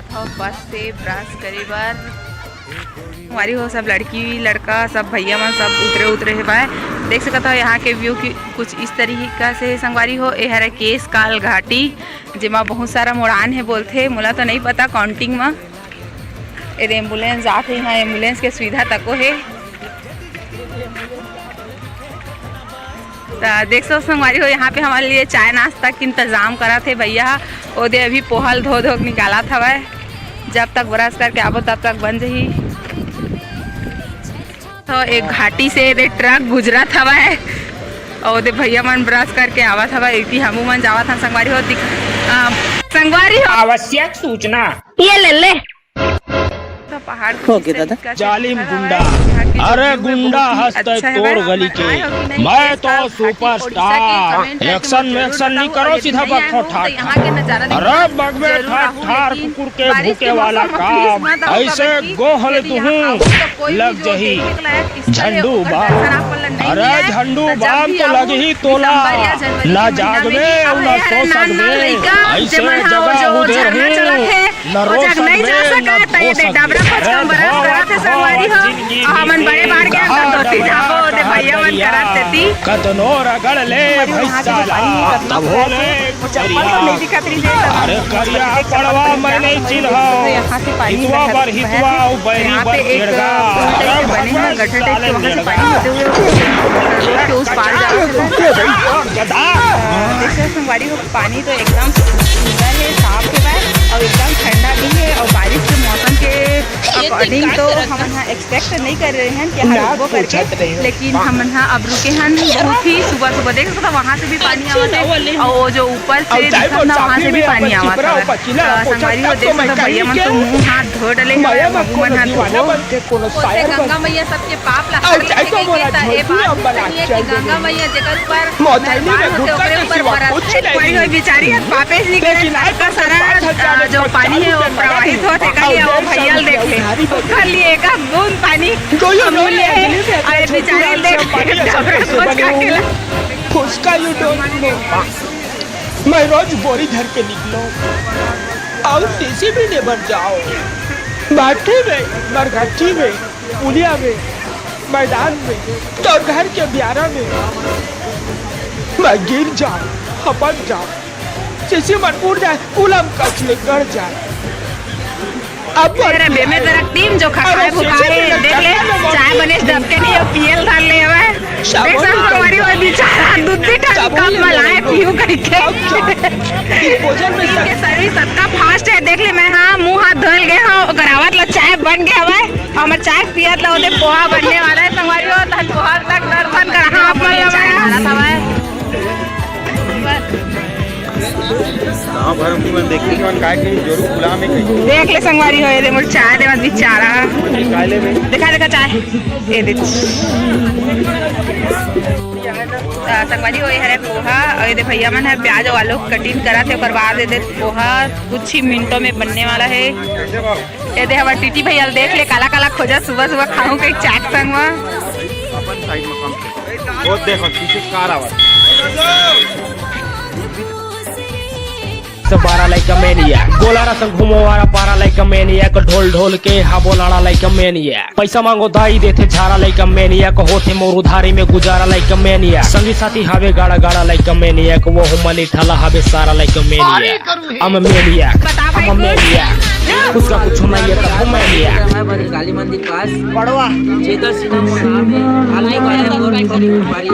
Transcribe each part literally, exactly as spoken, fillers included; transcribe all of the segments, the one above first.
बस से ब्रश करे बर। संगवारी हो, सब लड़की लड़का, सब भैया मन, सब उतरे उतरे हेवय। देख सकत हो यहाँ के व्यू की कुछ इस तरीका से हे संगवारी हो। ए हरे केश काल घाटी, जेमा बहुत सारा मोड़ान हे बोलथे, मोला तो नहीं पता काउंटिंग म। एदे एम्बुलेंस जात हे, यहाँ एम्बुलेंस के सुविधा तको हे। त देख सो संगवारी हो, यहाँ पे हमारे लिए चाय नाश्ता के इंतजाम करत हे भैया ह। ओदे अभी पोहा ल धो धो के निकालत हवय, जब तक ब्रश करके आबो तब तक बन जही। तो एक घाटी से एदे ट्रक गुजरत हवय, अउ ओदे भैया मन ब्रश करके आवत हवय। इति हमू मन जावत हन संगवारी हो, दिख-, अ, संगवारी हो। आवश्यक सूचना। ये ले ले। तो पहाड़ कुछ ओके इस दादा। तरीका से जालिम दिखत गुंडा। हवय। यहाँ के जो अरे view है गुंडा बहुत ही हंसते अच्छा है। तोड़ गली के। आए हो कि नहीं? मैं तो सुपरस्टार। एक्शन वैक्शन नहीं करो, सीधा बकरो ठाक। अरे बगबे ठाक ठार कुकुर के भूके वाला काम। ऐसे गोहल दुहूं लग जही। झंडू बाम। अरे झंडू बाम तो लग ही तोला। ना जागबे अउ ना सो सकबे। ऐसे जगह उधर हूँ। न रो सकबे, न धो सकबे। अरे धोवा, धोवा, जिंदगी हमन बड़े बार के अंदर धोती झापो, ओदे भैया मन करत तेती। कतनो रगड़ ले भैंसा ला, तब हो ले करिया। अरे करिया पड़वा मैं नहीं चिन्हा। हितवा बर हितवा, अउ बैरी बर केड़गा। अरे भगवान साले नेड़गा। रोड के उस पार जा रहे थे। देख सकते हैं संगवारी हो, पानी तो एकदम सुंदर है, साफ है और एकदम ठंडा भी है और बारिश के मौसम के according तो हम यहाँ expect नहीं कर रहे हैं कि यहाँ रुकबो करके, लेकिन हम यहाँ अब रुके हैं। बहुत ही सुबह सुबह देख सकते हो, वहाँ से भी पानी आवत है और वो जो ऊपर से दिखत ना, वहाँ से भी पानी आवत है। संगवारी हो, देख सकते हो, भैया मन तो मुंह हाथ धो डले हैं, बाबू मन हाथ धो। गंगा मैया सबके पाप ला हर लेथे कहिके, त ए बात भी सही है कि गंगा मैया जेकर ऊपर मेहरबान होथे, ओकरे ऊपर बरसथे। कोई, कोई बिचारी ह पापे जी के सबका सारा, अ, जो पानी है, वो प्रवाहित होथे, कहिके, ओ भैया ल देख ले, ओकर लिए एक बूंद पानी अमूल्य है। अरे बिचारी ल देख, डबरा कोच का खेला। उसका you don't know। मैं रोज बोरी धर के निकलो और सीसी भी ले बन जाओ। बाटी में, मरघटी में, पुलिया में, मैदान में, तो घर के ब्यारा में। मैं गिर जाओ, हपक जाओ, सीसी मन उड़ जाए, उलम कच ले गड़ जाए। अब तेरे बेमे तेरा टीम जो खखाए भुखाए, देख ले, चाय बने दबके नहीं, अब पीएल धर ले हवे। देख संगवारी हो, बेचारा दूध भी ठंड कप में लाए पीऊ कहिके। इनके सर्विस सबका फास्ट है, देख ले, मैं हाँ मुंह हाथ धोल गए हाँ, ओकर आवत ला चाय बन गया हवे। हमर चाय पियत ला ओदे पोहा बनने वाला है संगवारी हो, तहन पोहा तक दर्शन कर हाँ अपन ला चाय बनात हवे। गाँव भर में मन देखी मन काय के जरूर गुलाम है कहीं। देख ले संगवारी हो, एदे मोर चाय देवत बिचारा। काय ले बे? देखा, देखा चाय। ए दे। आ, संगवारी हो, ये हरे पोहा और ये दे भैया मन है प्याज और आलू कटिंग करत है, ओकर बाद ये दे पोहा कुछ ही मिनटों में बनने वाला है। ये दे हमार टीटी भैया ल देख ले, काला काला खोजा सुबह सुबह खाऊं कहीं चाट संग में। अपन साइड में कम से। वो देखो पीछे कार आवा। सब बारा लइका मैनिया, गोला रसम घूमो वाला पारा लइका मैनिया, ढोल ढोल के हाबो लाड़ा लइका मैनिया। पैसा मांगो दाई देथे झारा लइका मैनिया, होथे मोर उधारी में गुजारा लइका मैनिया। संगी साथी हावे गाड़ा गाड़ा लइका मैनिया, वो हुमली ठाला हावे सारा लइका mania. I'm a maniac, I'm a maniac। उसका कुछ नहीं है तब वो maniac। हमारे भद्रकाली मंदिर पास पड़वा चेतन सिन्हा मोड़ साहब है। आलू वाले और बड़ी व्यापारी है।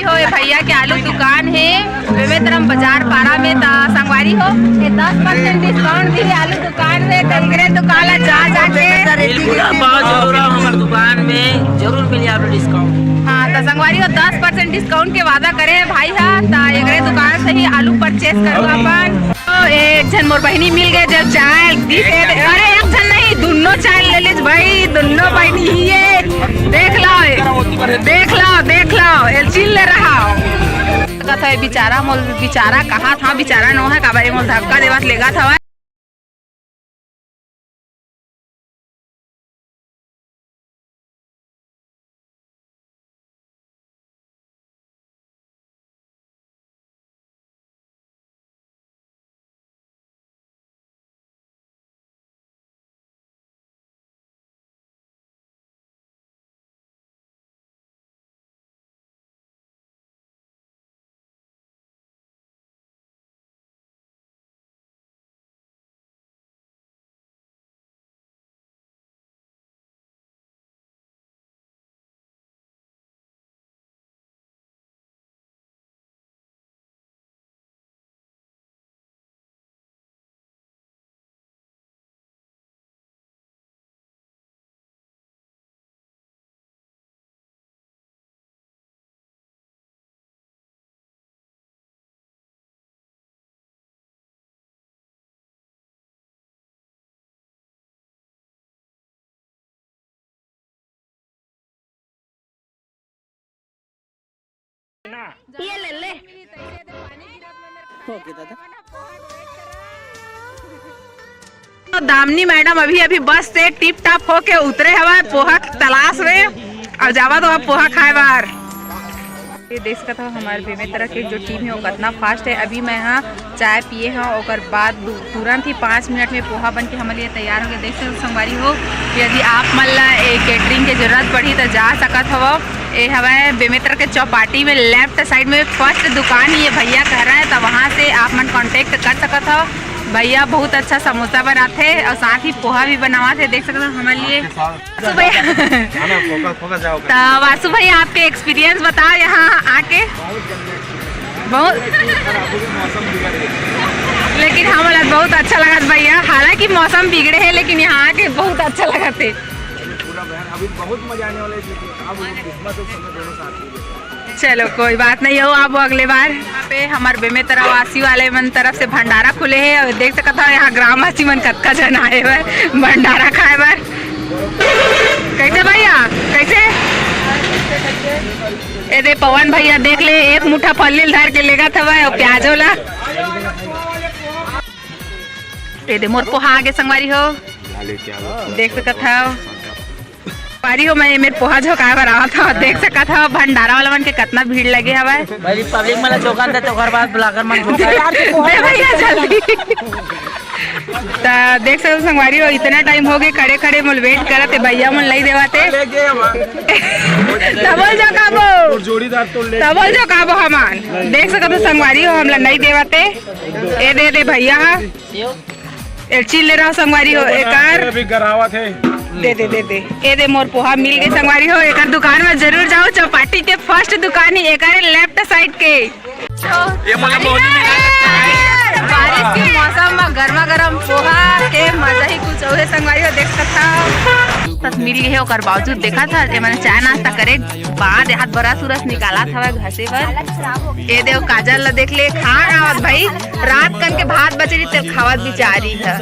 हो ये भैया के आलू दुकान है बेमेतरम बाजार पारा में। त संगवारी हो, ये दस परसेंट डिस्काउंट भी आलू दुकान में, त एकरे दुकान ला जा जाके बिल्कुल आप आओ जरूर आओ हमारे दुकान में, जरूर मिली आप डिस्काउंट। हाँ, त संगवारी हो, दस परसेंट डिस्काउंट के वादा करे है भाई हा, त एकरे दुकान से ही आलू परचेज करो अपन। तो एक झन मोर बहिनी मिल गए, जब चाय दी से, अरे एक झन नहीं, दोनों चाय ले लीज भाई, दोनों बहिनी ही है। देख लो, देख लो, देख लो, ये चिल ले रहा हो। कथा है बिचारा मोल, बिचारा कहाँ था, बिचारा नो है, काबर ये मोल धक्का देवत लेगा था। ये ले ले। तो दामिनी मैडम अभी अभी बस से टिप टाप होके उतरे हवा पोहा के तलाश में, अउ जावा तो अब पोहा खाए बार। ये देख सकत हो हमर बेमेतरा के जो टीम हे वो कतना फास्ट हे। अभी मैं हा चाय पिए हव, ओकर बाद दु- तुरंत ही पाँच मिनट में पोहा बन के हमर लिए तैयार होगे। देख सकत हो संगवारी हो, यदि आप मन ला ए केटरिंग के जरूरत पड़ही तो जा सकत हव। ए हवय बेमेतरा के चौपाटी में लेफ्ट साइड में फर्स्ट दुकान ये भैया कह रहा है, तो वहाँ से आप मन कॉन्टेक्ट कर सकत हव। भैया बहुत अच्छा समोसा बनाथे अउ साथ ही पोहा भी बनावत हे। देख सकत हो हमर लिए वासु भैया। है ना, फोकस फोकस जाओ। तो वासु भैया, आपके एक्सपीरियंस बताओ यहाँ आके। बहुत लेकिन हमला बहुत अच्छा लगा भैया, हालांकि मौसम बिगड़े है लेकिन यहाँ आके बहुत अच्छा लगा थे। पूरा बहन, अभी बहुत मजा आने वाला है, लेकिन अब किस्मत और समय दोनों साथ ही है। चलो कोई बात नहीं हो, अब अगले बार। यहाँ पे हमार बेमेतरा वासी वाले मन तरफ से भंडारा खुले है और देख सकत हो यहाँ ग्रामवासी मन कतका जन आए हुए भंडारा खाए बर। कैसे भैया, कैसे? ए दे पवन भैया देख ले, एक मुठा फल्ली धर के लेगा था भाई, और प्याजो ला। ए दे मोर पोहा आगे संगवारी हो, देख सकत हो। संगवारी हो, मैं मेर पोहा झोंकाए बर आवत हव, देख सकत हव भंडारा वाला मन के कतना भीड़ लगे हवय। पहली पब्लिक मन ला झोंकन दे, तो ओकर बाद ब्लॉगर मन झोंकन। दे भैया जल्दी। त देख सकत हो संगवारी हो, इतना टाइम हो गए खड़े खड़े मोल वेट करत हे, भैया मन नहीं देवत हे। तबल जो काबो, जोड़ीदार तो ले तबल जो काबो हमान। देख सकत हो संगवारी हो, हमला नहीं देवत हे। ए दे दे भैया हा। ए चिल ले रहा संगवारी हो, एकर अभी गरावत है। दे दे दे दे। ए दे मोर पोहा मिल गए संगवारी हो, एकर दुकान में जरूर जाओ। चौपाटी के फर्स्ट दुकान ही एकर लेफ्ट साइड के। ये मोला मौनी मिला है। बारिश के मौसम में गर्मा गर्म पोहा के मजा ही कुछ और है संगवारी हो, देख सकत हव। बस मिल गए है, ओकर बावजूद देखत हव, ए मन चाय नाश्ता करे बाद हाथ बरस उरस निकालत हवय घसे बर। ए देव काजल ला देख ले, खा आवत भाई, रात कन के भात बचे रही तेल खावत बिचारी है।